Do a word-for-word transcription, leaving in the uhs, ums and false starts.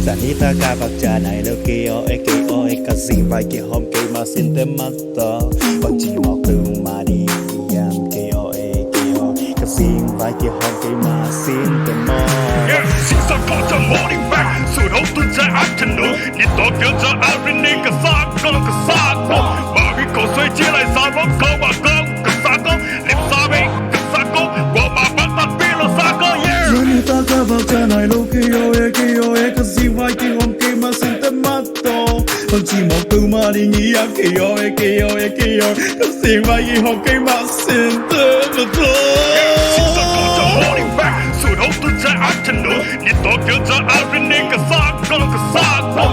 Tani taka bakca nai lo kei aw e kei aw e ka sing vai kei hawm kei ma sin te ma taw. Bangci mawk tu ma ni iam kei aw e kei aw ka sing vai kei hawm kei ma sin te maw. Sing sa ko ca morning back. Su dong tun ca afternoon. Ni taw kei ca every ni ka sa ko ka sa ko. Ma mi ko soi ci lai sa mo ko ma ko ka sa ko. Lim sa mi ka sa ko. Wa ma ban ta pi lo sa ko yeah. Tani taka bakca nai lo kei aw e kei aw e ka sing vai kei hawm kei ma sin te ma taw. Bangci mawk tu ma ni iam kei aw e kei aw e kei aw ka sing vai kei hawm kei ma sin te ma taw. Sing sa ko ca morning back. Su dong tun ca afternoon. Ni taw kei ca every ni ka sa ko ka sa ko.